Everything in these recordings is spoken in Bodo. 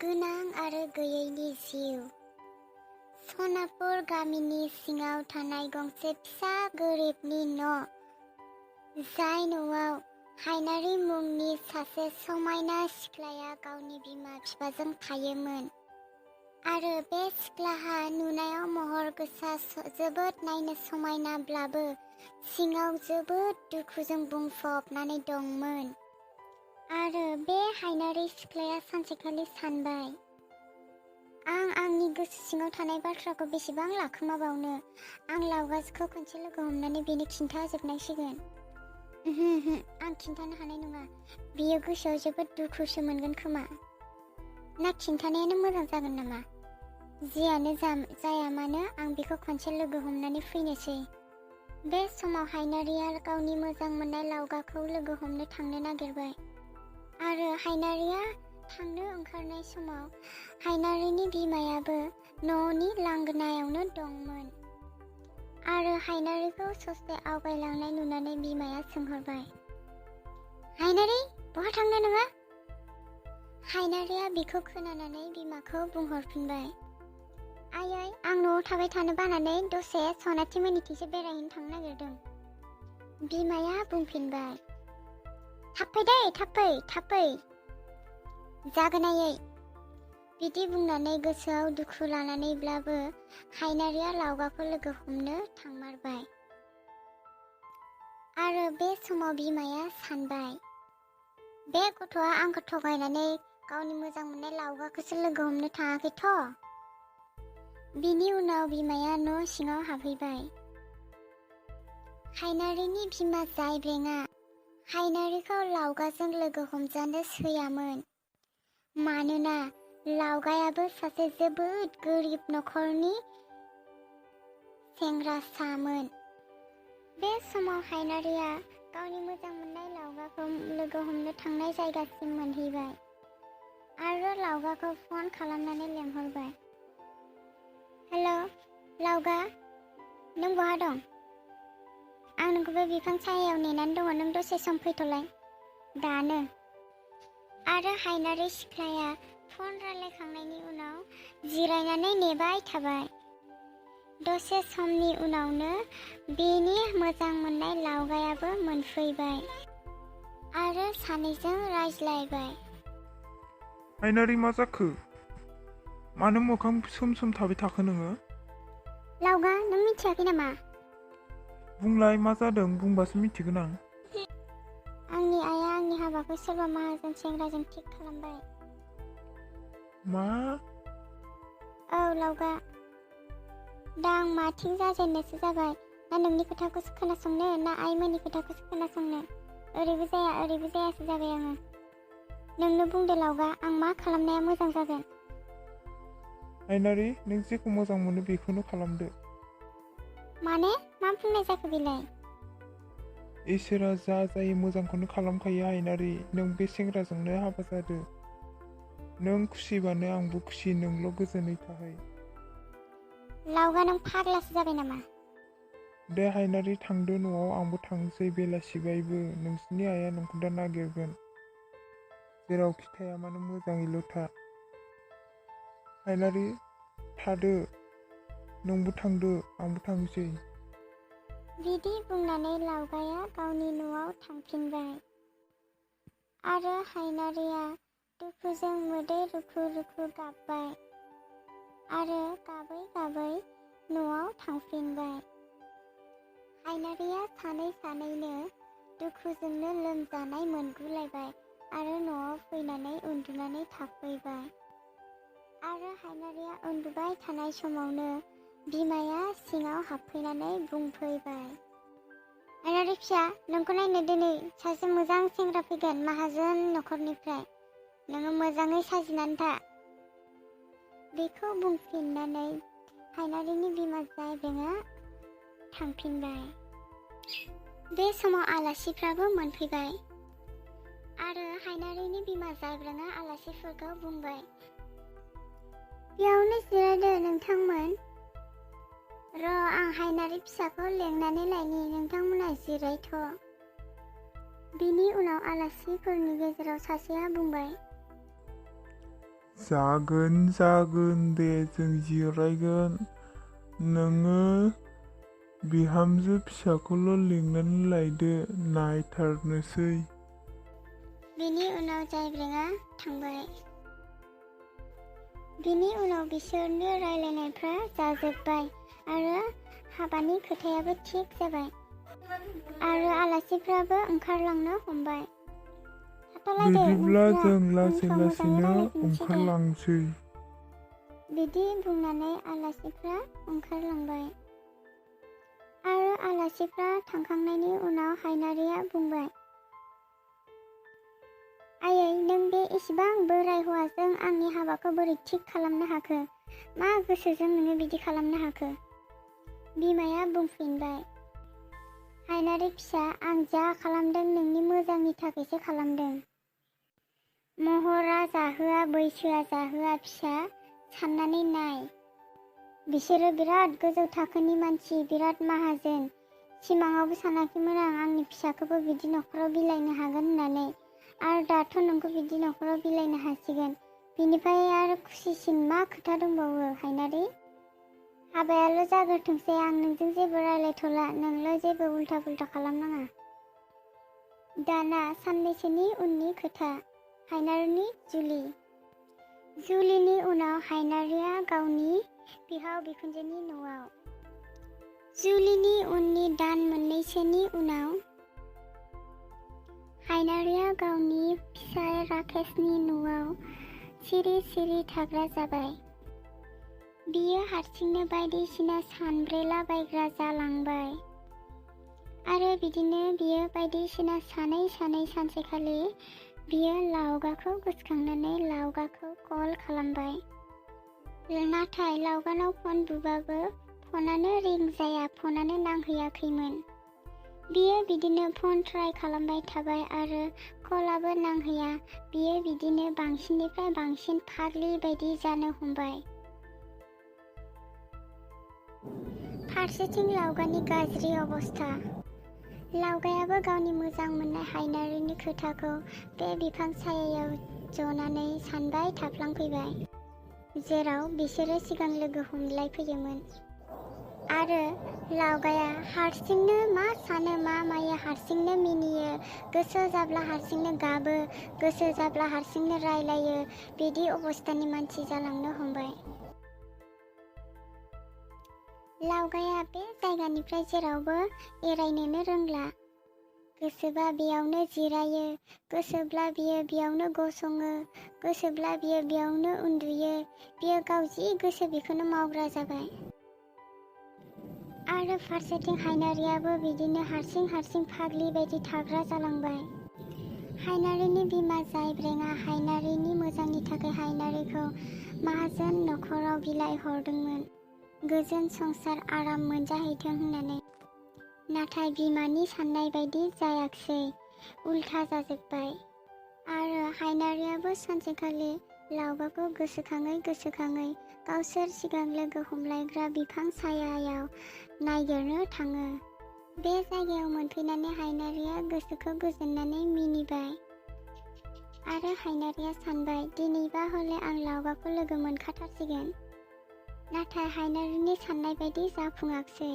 गोनां आरो गैयैनि जिउ। सनापुर गामिनि सिङाव थानाय गंसे फिसा गोरिबनि न'। जाय न'आव हायनारि मुंनि सासे समायना सिख्लाया गावनि बिमा बिफाजों थायोमोन। आरो बे सिख्लाहा नुनायाव महर गोसा जोबोद नायनो समायनाब्लाबो सिङाव जोबोद दुखुजों बुंफबनानै दंमोन। आरो बे हायनारि सिख्लाया सानसेखालि सानबाय, आं आंनि गोसो सिङाव थानाय बाथ्राखौ बेसेबां लाखोमाबावनो, आं लावगाजोखौ खनसे लोगो हमनानै बेनो खिन्थाजोबनांसिगोन। आं खिन्थानो हानाय नङा, बियो गोसोआव जोबोद दुखुसो मोनगोन खोमा। ना खिन्थानायानो मोजां जागोन नामा? जियानो जाया मानो आं बेखौ खनसे लोगो हमनानै फैनोसै। बे समाव हायनारिया गावनि मोजां मोननाय लावगाखौ लोगो हमनो थांनो नागिरबाय। आरो हायनारिया थांनो ओंखारनाय समाव हायनारिनि बिमायाबो न'नि लांगोनायावनो दंमोन। आरो हायनारिखौ ससे आवगायलांनाय नुनानै बिमाया सोंहरबाय, हायनारि, बहा थांनो नोङो? हायनारिया बेखौ खोनानानै बिमाखौ बुंहरफिनबाय, आयै, आं न'आव थाबाय थानो बानानै दसे सनाथि मोननिथिंसो बेरायहैनो थांनो नागिरदों। बिमाया बुंफिनबाय, थाब फै दै, थाब फै। जागोन आयै। बिदि बुंनानै गोसोआव दुखु लानानैब्लाबो हायनारिया लावगाखौ लोगो हमनो थांमारबाय। आरो बे समाव बिमाया सानबाय, बे गथ'आ आंखौ थगायनानै गावनि मोजां मोननाय लावगाखौसो लोगो हमनो थाङाखैथ'। बिनि उनाव बिमाया न' सिङाव हाबहैबाय। हायनारिनि बिमा जायब्रेङा हायनारिखौ लावगाजों लोगो हमजानो सैयामोन। मानोना लावगायाबो सासे जोबोद गोरिब नखरनि सेंग्रासामोन। बे समाव हायनारिया गावनि मोजां मोननाय लावगाखौ लोगो हमनो थांनाय जायगासिम मोनहैबाय। आरो लावगाखौ फन खालामनानै लेंहरबाय, हेल' लावगा, नों बहा दं? आं नोंखौ बे बिफां सायायाव नेनानै दङ, नों दसे सम फैथ'लाय दानो। आरो हायनारि सिख्लाया फन रायलायखांनायनि उनाव जिरायनानै नेबाय थाबाय। दसे समनि उनावनो बेनि मोजां मोननाय लावगायाबो मोनफैबाय। आरो सानैजों रायज्लायबाय। हायनारि, मा जाखो? मानो मोखां सोम थाबाय थाखो नोङो? लावगा, नों मिथियाखै नामा? बुंलाय, मा जादों? बुंबासो मिथिगोन आं। आंनि आइया आंनि हाबाखौ सोरबा माहाजोन सेंग्राजों थिग खालामबाय। मा? औ लावगा, दा आं माथिं जाजेननोसो जाबाय। ना नोंनि खोथाखौसो खोनासंनो, ना आइमोननि खोथाखौसो खोनासंनो? ओरैबो जाया ओरैबो जायासो जाबाय आङो। नोंनो बुंदो लावगा, आं मा खालामनाया मोजां जागोन? हायनारि, नों जेखौ मोजां मोनो बेखौनो खालामदो। माने मा बुंनाय जाखो बेलाय? इसोरा जा जायो मोजांखौनो खालामखायो हायनारि, नों बे सेंग्राजोंनो हाबा जादो। नों खुसिबानो आंबो खुसि, नोंल' गोजोनै थाहै। लावगा, नों फाग्लासो जाबाय नामा? दे हायनारि, थांदो न'आव, आंबो थांसै, बेलासिबायबो। नोंसिनि आइया नोंखौ दा नागिरगोन। जेरावखि थाया मानो मोजाङैल' था। हायनारि, थादो, नोंबो थांदो, आंबो थांसै। बिदि बुंनानै लावगाया गावनि न'आव थांफिनबाय। आरो हायनारिया दुखुजों मोदै रुखु रुखु गाबबाय। आरो गाबै गाबै न'आव थांफिनबाय। हायनारिया सानैनो दुखुजोंनो लोमजानाय मोनगुलायबाय आरो न'आव फैनानै उन्दुनानै थाफैबाय। आरो हायनारिया उन्दुबाय थानाय समावनो बिमाया सिङाव हाबफैनानै बुंफैबाय, हायनारि फिसा, नोंखौ नायनो दिनै सासे मोजां सेंग्रा फैगोन माहाजोन नखरनिफ्राय। नोङो मोजाङै साजिनानै था। बेखौ बुंफिननानै हायनारिनि बिमा जायब्रेङा थांफिनबाय। बे समाव आलासिफ्राबो मोनफैबाय। आरो हायनारिनि बिमा जायब्रेङा आलासिफोरखौ बुंबाय, बेयावनो जिरायदो नोंथांमोन। आं हायनारि फिसाखौ लेंनानै लायनि, नोंथांमोना जिरायथ'। बिनि उनाव आलासिफोरनि गेजेराव सासेया बुंबाय, जागोन दे, जों जिरायगोन। नोङो बिहामजो फिसाखौल' लिंनानै लायदो, नायथारनोसै। बिनि उनाव जायब्रेंआ थांबाय। बिनि उनाव बिसोरनि रायलायनायफ्रा जाजोब्बाय आरो हाबानि खोथायाबो थिग जाबाय आरो आलासिफ्राबो ओंखारलांनो हमबाय। थाथ'लायदो, बिदिब्ला नोंसोरा जों लासै उनफ्राव मोजाङै लासैनो रायलायफिनसै दे। ओंखारलांसै। बिदि बुंनानै आलासिफ्रा ओंखारलांबाय आरो आलासिफ्रा थांखांनायनि उनाव हायनारिया बुंबाय, आयै, नों बे इसिबां बोराय हौवाजों आंनि हाबाखौ बोरै थिग खालामनो हाखो? मा गोसोजों नोङो बिदि खालामनो हाखो? बिमाया बुंफिनबाय, हायनारि फिसा, आं जा खालामदों नोंनि मोजांनि थाखायसो खालामदों। महरा जाहोआ, बैसोआ जाहोआ फिसा, साननानै नाय। बिसोरो बिराद गोजौ थाखोनि मानसि, बिराद माहाजोन। सिमाङावबो सानाखैमोन आं आंनि फिसाखौबो बिदि न'खराव बिलाइनो हागोन होननानै। आरो दाथ' नोंखौ बिदि न'खराव बिलाइनो हासिगोन। बिनिफ्राय आरो खुसिसिन मा खोथा दंबावो हायनारि? हाबायाल' जाग्रोथोंसै, आं नोंजों जेबो रायलायथ'ला, नोंल' जेबो उल्था पुल्था खालामनाङा। दाना साननैसोनि उननि खोथा, हायनारिनि जुलि। जुलिनि उनाव हायनारिया गावनि बिहाव बिखुनजोनि न'आव। जुलिनि उननि दान मोननैसोनि उनाव हायनारिया गावनि फिसाय राकेशनि न'आव सिरि सिरि थाग्रा जाबाय। बियो हारसिंनो बायदिसिना सानब्रेलाबायग्रा जालांबाय। आरो बिदिनो बियो बायदिसिना सानै सानसेखालि बियो लावगाखौ गोसोखांनानै लावगाखौ कल खालामबाय। नाथाय लावगानाव फन बुबाबो फनानो रिं जाया, फनानो नांहैयाखैमोन। बियो बिदिनो फन ट्राइ खालामबाय थाबाय आरो कलाबो नांहैया। बियो बिदिनो बांसिननिफ्राय बांसिन फाग्लि बायदि जानो हमबाय। फारसेथिं लावगानि गाज्रि अबस्था। लावगायाबो गावनि मोजां मोननाय हायनारिनि खोथाखौ बे बिफां सायायाव जनानै सानबाय थाफ्लांफैबाय, जेराव बिसोरो सिगां लोगो हमलायफैयोमोन। आरो लावगाया हारसिंनो मा सानो मा मायो हारसिंनो मिनियो, गोसो जाब्ला हारसिंनो गाबो, गोसो जाब्ला हारसिंनो रायलायो, बिदि अबस्थानि मानसि जालांनो हमबाय। लावगाया बे जायगानिफ्राय जेरावबो एरायनोनो रोंला। गोसोबा बेयावनो जिरायो, गोसोब्ला बियो बेयावनो गसङो, गोसोब्ला बियो बेयावनो उन्दुयो। बियो गाव जि गोसो बेखौनो मावग्रा जाबाय। आरो फारसेथिं हायनारियाबो बिदिनो हारसिं फाग्लि बायदि थाग्रा जालांबाय। हायनारिनि बिमा जायब्रेंआ हायनारिनि मोजांनि थाखाय हायनारिखौ माहाजोन न'खराव बिलाइ हरदोंमोन, गोजोन संसार आराम मोनजाहैथों होननानै। नाथाय बिमानि साननाय बायदि जायाखिसै, उल्था जाजोब्बाय। आरो हायनारियाबो सानसेखालि लावगाखौ गोसोखाङै गावसोर सिगां लोगो हमलायग्रा बिफां सायायाव नागिरनो थाङो। बे जायगायाव मोनफैनानै हायनारिया गोसोखौ गोजोननानै मिनिबाय। आरो हायनारिया सानबाय, दिनैबा हले आं लावगाखौ लोगो मोनखाथारसिगोन। नाथाय हायनारिनि साननाय बायदि जाफुङाखिसै।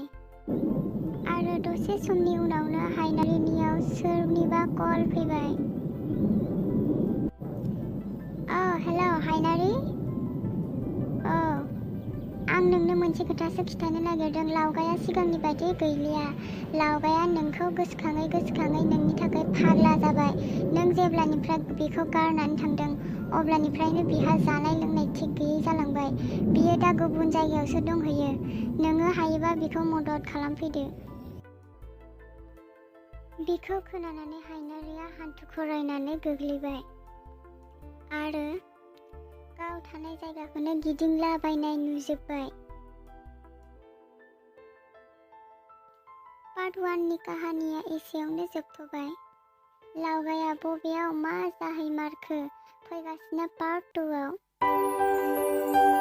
आरो दसे समनि उनावनो हायनारिनियाव सोरनिबा कल फैबाय। हेलौ हायनारि? आं नोंनो मोनसे खोथासो खिन्थानो नागिरदों। लावगाया सिगांनि बायदि गैलिया। लावगाया नोंखौ गोसोखाङै नोंनि थाखाय फाग्ला जाबाय। नों जेब्लानिफ्राय बेखौ गारनानै थांदों, अब्लानिफ्रायनो बिहा जानाय लोंनाय थिग गैयै जालांबाय। बियो दा गुबुन जायगायावसो दंहैयो। नोङो हायोबा बिखौ मदद खालामफैदो। बिखौ खोनानानै हायनारिया हान्थु खरायनानै गोग्लैबाय आरो गाव थानाय जायगाखौनो गिदिंलाबायनाय नुजोब्बाय। पार्ट 1 नि काहानिया एसेयावनो जोबथ'बाय। लावगाया बबेयाव मा जाहैमारखो? फैगासिनो पार्ट 2 आव।